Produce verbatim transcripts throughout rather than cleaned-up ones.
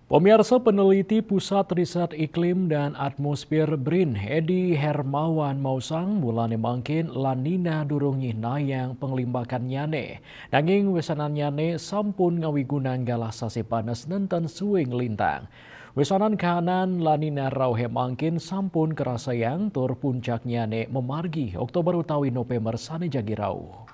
Pemirsa, peneliti Pusat Riset Iklim dan Atmosfer BRIN, Edi Hermawan maosang, mulane mangkin La Nina durung nyihnayang panglimbakannyane. Nanging wesanannyane sampun ngawigunang galah sasih panes nenten suwe nglintang. Wesanan kahanan La Nina rauhe mangkin sampun karasayang tur puncaknyane mamargi Oktober utawi November sane jagi rauh.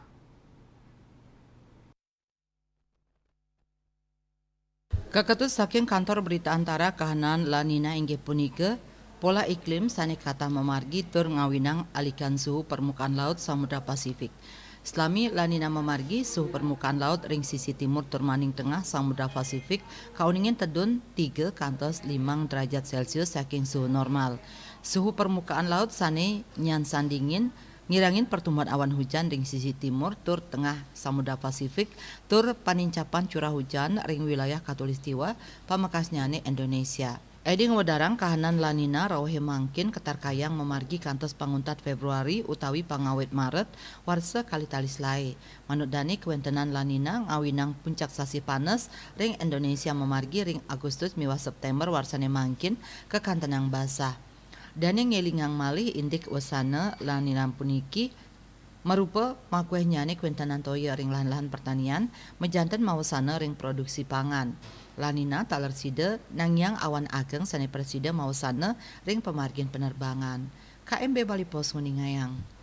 Kaketus saking Kantor Berita Antara, kahanan La Nina inggih punika pola iklim sane katah mamargi tur ngawinang alikan suhu permukaan laut Samudra Pasifik. Selami La Nina mamargi, suhu permukaan laut ring sisi timur tur maning tengah Samudra Pasifik kauningin tedun tiga kantos limang derajat Celcius saking suhu normal. Suhu permukaan laut sane nyansan dingin ngirangin pertumbuhan awan hujan ring sisi timur tur tengah Samudra Pasifik tur panincapan curah hujan ring wilayah Khatulistiwa pamekasnyane Indonesia. Edi ngwedarang kahanan La Nina rauhe mangkin katarkayang mamargi kantos panguntat Februari utawi pangawit Maret warsa kalih tali selae. Manut dane, kawentenan La Nina ngawinang puncak sasih panes ring Indonesia mamargi ring Agustus miwah September warsane mangkin kakantenang basah. Dane ngelingang malih indik wesana La Nina puniki marupa makuehnyane kawentenan toya ring lahan-lahan pertanian, majanten mawesana ring produksi pangan. La Nina taler sida nangiang awan ageng sane prasida mawesana ring pamargin penerbangan. K M B Bali Post nguningayang.